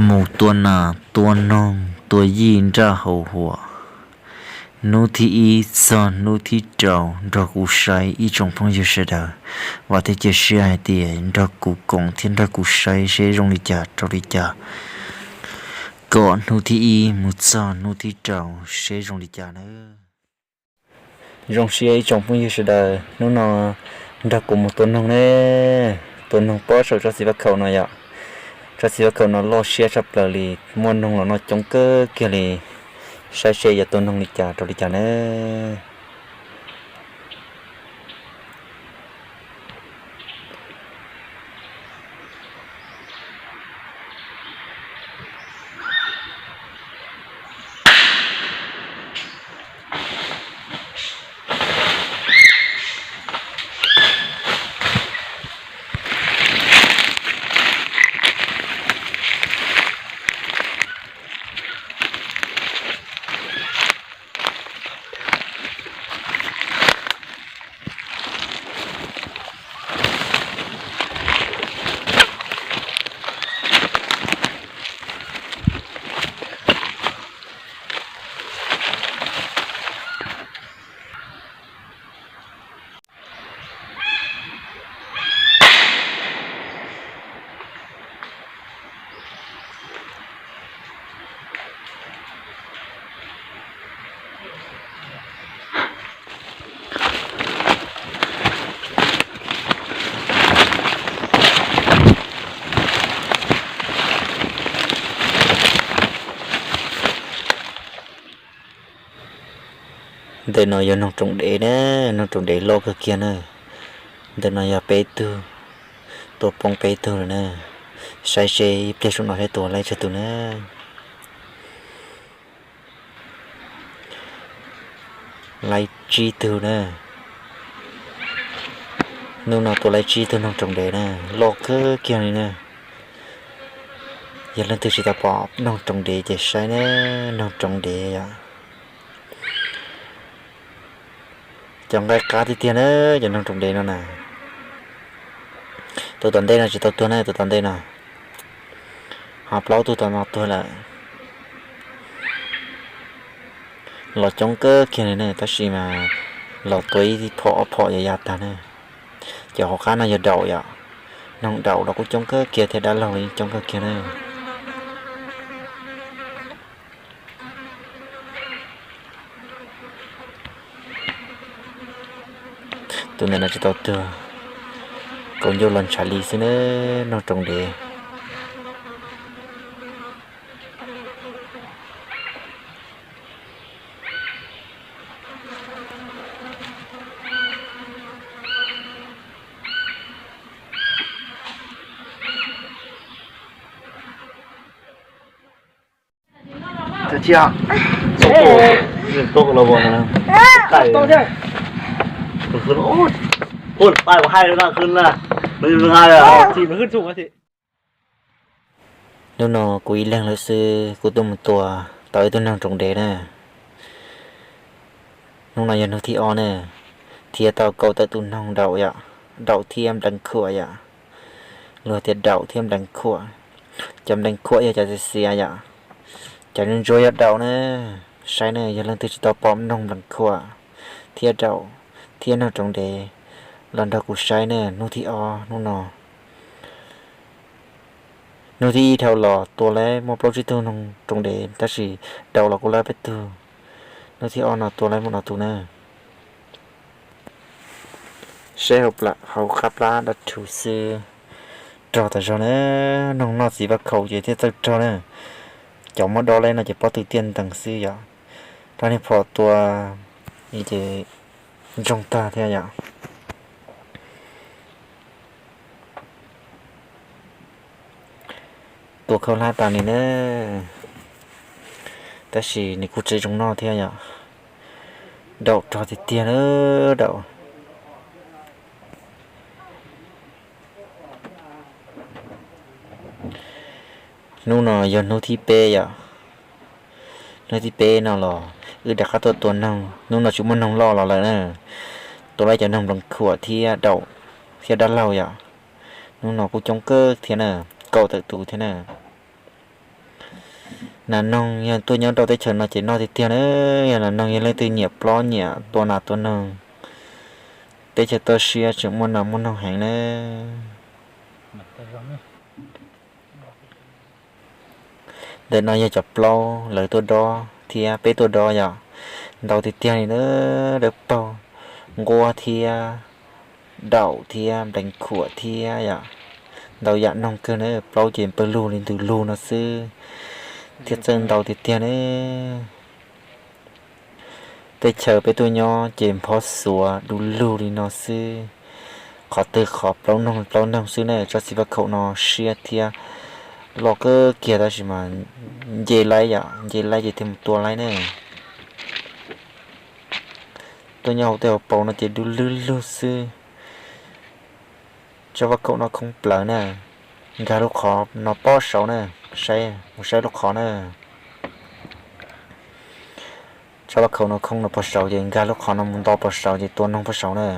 Mus tua nas tua noog tua yij nraj haus huam, hnub thib ib txog hnub thib rau nrog kuv saib ib tsoom phooj ywg sawv daws. Vam thiab cia siab hais tias nrog kuv koom thiab nrog kuv saib seb zoo li cas rau li cas, kom hnub thib ib mus txog hnub thib rau seb zoo li cas nawb. Zoo siab ib tsoom phooj ywg sawv daws, hnub no nrog kuv mus tua noog ne, tua noog pob saum tsob txiv vaj khaum no yom. Tsob txiv vaj khaum no loj siab tshaj plaws li, muaj noog los noj coob kawg kiag li. Saib seb yuav tua noog li cas rau li cas ne. Ntawm no yog noog roos dev na, noog roos dev loj kawg kiag na. Ntawm no yog peb tug, tua poob peb tug lawm na. Saib seb ib pliag saum no seb tua laib tsawg tug na. Laib tsib tug na. Hnub no tua laib tsib tug noog roos dev na, loj kawg kiag li na. Yog leej twg tsis tau pom noog roos dev ces saib na, noog roos dev yom. Cov nqaij qab tiag tiag na, cov noog roos dev no na. Tus tom ntej no tsis tau tuag na, tus tom ntej no. Ho plaub tug tom no tuag lawm. Los coob kawg kiag li na, tab sis mas los tua ib phom ob phom yuav ya tag na. Cov hauv qab no yog daum yom. Noog daum los kuj coob kawg kiag thiab, dab laug los yeej coob kawg kiag na. Tus ntawm no tsis tau tuag, kaus ncauj los ntshav li xwb na, noog roos dev. Hnub no kuv ib leeg lawm xwb, kuv tuaj mus tua tau ib tug noog roos dev na. Hnub no yog hnub thib ob na, thiab tau kaum tawm tus noog daum yom, daum thiab nplees khuam yom. Luag tias daum thiab nplees khuam, cov nplees khuam yog cov xiav xiav yom, cov ntsuab ntsuab yog daum na. Saib na, yog leej twg tsis tau pom noog nplees khuam thiab daum thiab noog roos dev los nrog kuv saib na, hnub thib ob hnub no. Hnub thib ib dhau los tua laib muaj plaub tsib tug noog roos dev tab sis daum los kuj laib peb tug. Hnub thib ob no tua laib muaj no tus na. Saib hauv qab plab dab rhuv xwb, rog tas zog na, noog noj txiv vaj khaum ces thiaj txawj rog na. Cov muab dob laib no ces pob tw tiaj ntees xwb yom. Rab niag phom tua ces ntsoog tag thiab yom. Tua khaub hlab tas li na, tab sis nws kuj tseem zoo noj thiab yom. Daum rog tiag tiag na, daum. Hnub no yog hnub thib peb yom. Hnub thib peb no los wb rov qab tuaj tua noog, hnub no tsis muaj noog loj los lawm na. Tua laib cov noog nplees khuam thiab daum thiab dab laug yom. Hnub no kuj coob kawg thiab na, kaum tawm tus thiab na. Nas noog yog tuaj nyob rau teb chaws no ces noj tiag tiag na. Yog nas noog yog leej twg nyiam plaub nyiam tua nas tua noog, teb chaws toj siab tseem muaj nas muaj noog heev na. Ntawm no yog cov plaub lawv tuaj dob thiab peb tuaj dob yom. Ntau tiag tiag li na, dawb paug, nquab thiab, daum thiab, nplees khuam thiab yom. Ntau yam noog kawg na, plaub ces pawg lug li ntws lug no xwb thiab txawj ntau tiag tiag na. Teb chaws peb tuaj nyob ces nphob xuav du lug li no xwb. Qhov twg qhov plaub noog plaub noog xwb na. Tsob txiv vaj khaum no siab thiab loj kawg kiag tab sis mas nce laib yom, nce laib ces thiaj mus tua laib na. Tuaj nyob hauv tej hauv paus no ces du lug lug xwb. Tsob vaj khaum no khoob plaws na. Nkag lub qhov no pob saud na, saib, mus saib lub qhov na. Tsob vaj khaum no khoob no pob saud ces nkag lub qhov no mus nto pob saud ces tua noog pob saud na.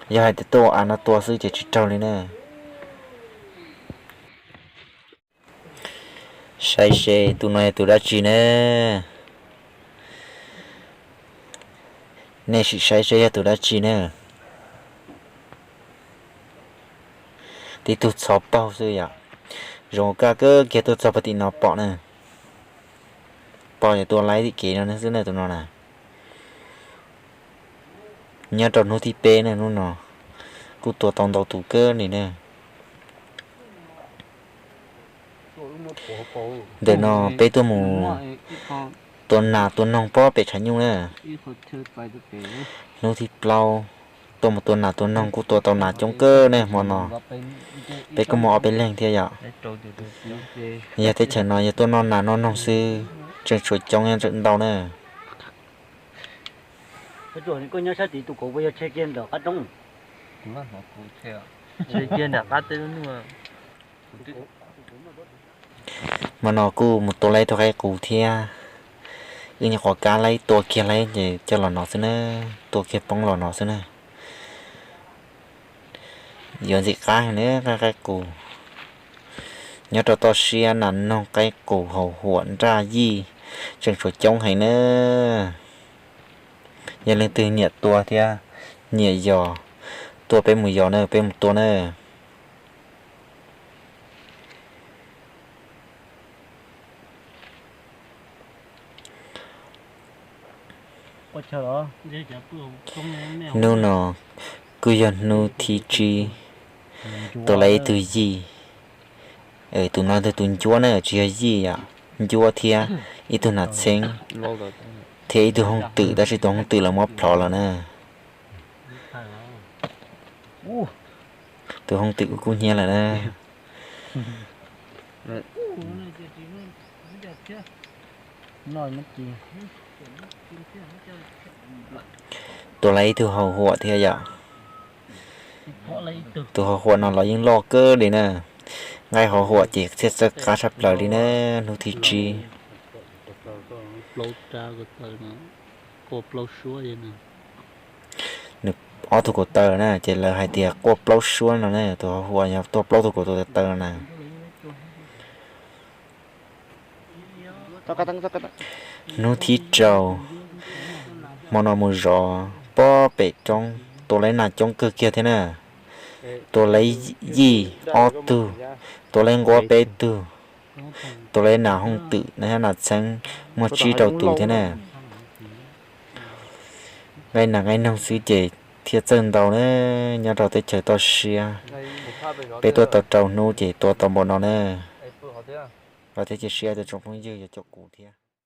Yog hais tias tuaj ua av no tua xwb ces tsis raug li na. Saib seb tus no yog tus dab tsi na. Nej sim saib seb yog tus dab tsi na. Tib tug txhov paug xwb yom. Zoo kaj kawg kiag tuaj txog pem tim no pom na. Pom yog tua laib tim kev no xwb na tus no na. Nyob rau hnub thib peb na, hnub no kuj tua tau ntau tus kawg li na. Ntawm no peb tuaj mus tua nas tua noog pob pem tshav nyuj na. Hnub thib plaub tuaj mus tua nas tua noog kuj tua tau nas coob kawg ne hmo no. Peb kuj muaj ob peb leeg thiab yom. Yog teb chaws no yog tuaj noj nas noj noog xwb, tseem tshuav coob nyob ntawm ntau na. Hmo no kuj mus tua laib tus qaib qus thiab. Wb nyuam qhuav kab laib tua kiag laib ces coj los no xwb na, tua kiag poob los no xwb na. Yuav ntxim qab heev na, qaib qus. Nyob rau toj siab nas noog qaib qus haus huam nraj yij tseem tshuav coob heev na. Yog leej twg nyiam tua thiab nyiam yos, tuaj peb mus yos na, peb mus tua na. Hnub no kuj yog hnub thib tsib, tua laib ib tug yij. Tus no tus ncuab na, tsis yog yij yom, ncuab thiab ib tug nas txheeb thiab ib tug hooj twm, tab sis tus hooj twm lawv muab plhov lawm na. Tus hooj twm kuj kub hnyiab lawm na. Tua laib ib tug hau huam thiab yom. Tus hau huam no los yeej loj kawg li na. Nqaij hau huam ces thiaj txawj qab tshaj plaws li na, hnub thib tsib. Nws ob tug kaum taw na, ces lawv hais tias quaj plaub suab no na, tus hau huam yog tuaj plaub tug kaum taw na. Hnub thib rau, hmo no mus zov pob pem roob, tua laib nas coob kawg kiag thiab na. Tua laib yij ob tug, tua laib nquab peb tug, tua laib nas hooj twm thiab nas txheeb muaj tsib rau tus thiab na. Nqaij nas nqaij noog xwb ces thiaj txawj ntau na, nyob rau teb chaws toj siab. Peb tuaj tau rau hnub ces tua tau npaum no na. Vam thiab cia siab tias tsoom phooj ywg yuav caum kuv thiab.